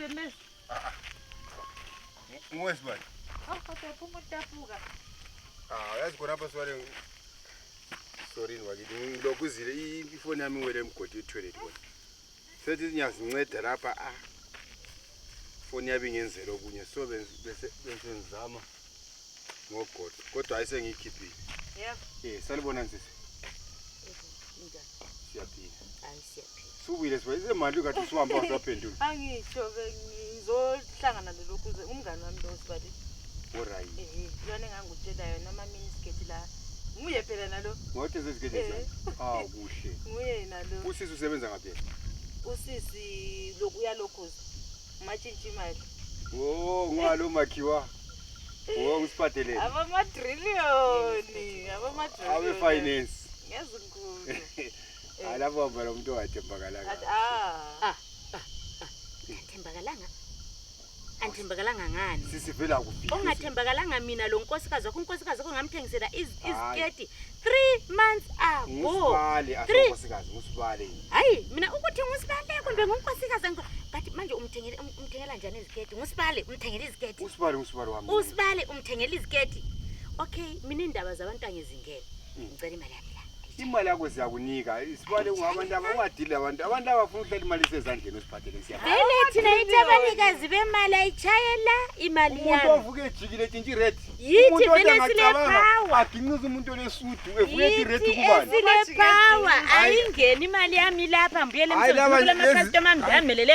nesi. Ngwesibani. Phuma utafuka. Yazi khona apha swale. Sorry wakithi ngilokuzile ifoni yami ngwele emgodi etoilet wona. Sethi ngiyazinceda lapha phone yabi ngenzela okunye so bese ngizama ngogodo kodwa ayisengikhiphile. Yebo. Salibona nsisi. Njani? Siyaphila. Hayi siyaphila. Subile sibayise imali kathi usuhamba wasaphendula. Angisho ngizohlangana lokho kuze umngani wami lo sibali. Alright. Yona engangutshela yona ama miniskirt la. Nguye phela nalo. Ngothi sezigedeza. Kuhle. Nguye nalo. Usisi usebenza ngaphi? Usisi uyalokhuza. Matshintshi imali. Ngalo makhiwa. Ngisiphathelele. Abamadrillion. Abe finance. Ngezinkulu. Alapho mbala umuntu owathembakalanga. Anthembakalanga ngani? Sisivela kuphi? Ongathembakalanga mina lo nkosikazi wakho ngamthengisela iziketi 3 months ago. Ngusibale. Hayi mina ukuthi ngusibale kumbe ngonkosikazi but manje umthengela njani iziketi? Ngusibale umthengela iziketi. Usibale wami. Usibale umthengela iziketi. Okay, mina indaba zabantu angizingele. Ngicela imali yami la. Imali yakho siyakunika. Isibale ungabantu abangadili abantu abafuna ukuhlela imali sezandleni usiphathele siyabona. Vele thina itabanikazi bemali ayitshayela imali yami. Umuntu ovuke ejikile tintshi red. Yithi vele sile power. Aginqiza umuntu onesudu evuke eti red kubani. Sile power ayingeni imali yami lapha mbiyele msebenzi kula customer ngiyamelele.